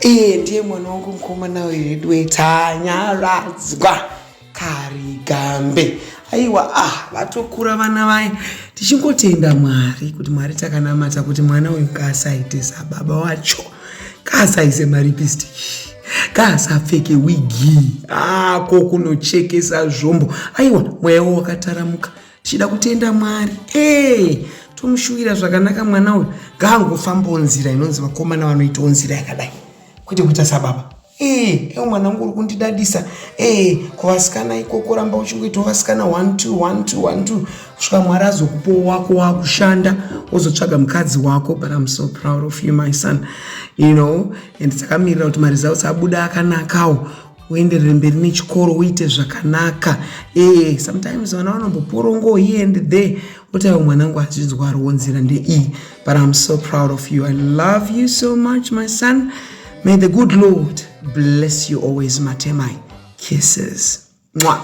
Iye ndiye mwana wangu mukomana uyu veduwe, tanyaradzwa Karigambe. Aiwa, ah, vatokura vana vaya. Tichingotenda Mwari kuti Mwari takanamata kuti mwana uyu ngaasaite sababa wacho, ngaasaise malipstick, ngaasapfeke wigi, ako kunochekesa zvombo. Aiwa, mweya wo wakataramuka. Tichida kutenda Mwari, ee, tomushuwira zvakanaka mwana uyu. Ngaangofambawo nzira inonzi vakomana vanoitawo nzira yakadai, kwete kuita sababa. Ee, ewe mwana wangu, uri kundidadisa. Ee, kuvasikana ikoko ramba uchingoitawo vasikana 1 2 1 2 1 2 kusvika Mwari azokupawo wako, wakushanda, wozotsvaga mukadzi wako. But I'm so proud of you, my son, and takamirira kuti maresults abuda akanakawo, uenderere mberi nechikoro, uite zvakanaka. Ee, sometimes vana vanomboporongo here and there, kuti aiwa, mwanangu achinzwarowo nzira ndeiyi. But I'm so proud of you. I love you so much, my son. May the good Lord bless you always. Matemai kisses. Mwah.